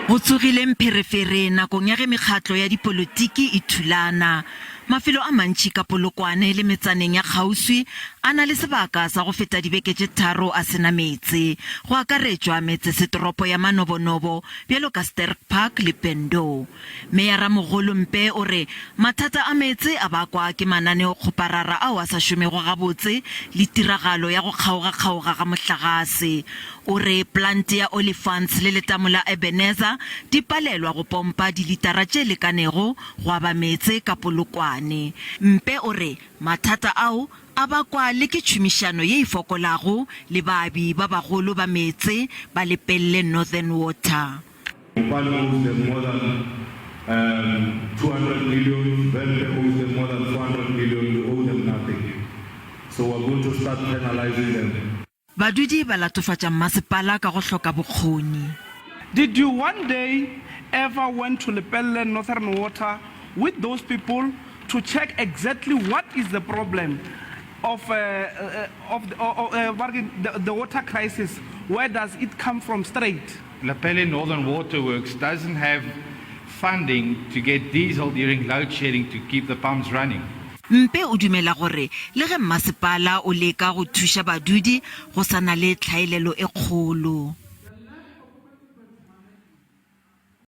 Go tsogile mpherefere nakong ya ge mekgatlo ya dipolotiki e thulana. Mafelo a mantši ka Polokwane le metsaneng ya kgauswi a na le sebaka sa go feta dibeke tše tharo a se na meetse, go akaretšwa metsesetoropo ya manobonobo bjalo ka Sterk Park le Pendo. Meyaramogolo Mpe o re mathata a meetse a bakwa ke mananeokgoparara ao a sa šomego gabotse le tiragalo ya go kgaogakgaoga ga mohlagase. O re plante ya Olifants le letamo la Ebenezer di palelwa go pompa dilitara tše lekanego go aba meetse ka Polokwane. Mpe o re mathata ao a bakwa le ke tšhomišano ye e fokolago le baabi ba bagolo ba meetse ba Lepelle Northern Water. Mopani owes them more than um 200 million, Vhembe owes them more than 400 million, we owe them nothing. So we're going to start penalising them. Badudi ba latofatša mmasepala ka go hloka bokgoni. Did you one day ever went to Lepelle Northern Water with those people to check exactly what is the problem of of the, the water crisis, where does it come from straight? Lepelle Northern Water Works doesn't have funding to get diesel during load shedding to keep the pumps running. Mpe o dumela gore le ge mmasepala o leka go thuša badudi, go sa na le tlhaelelo e kgolo.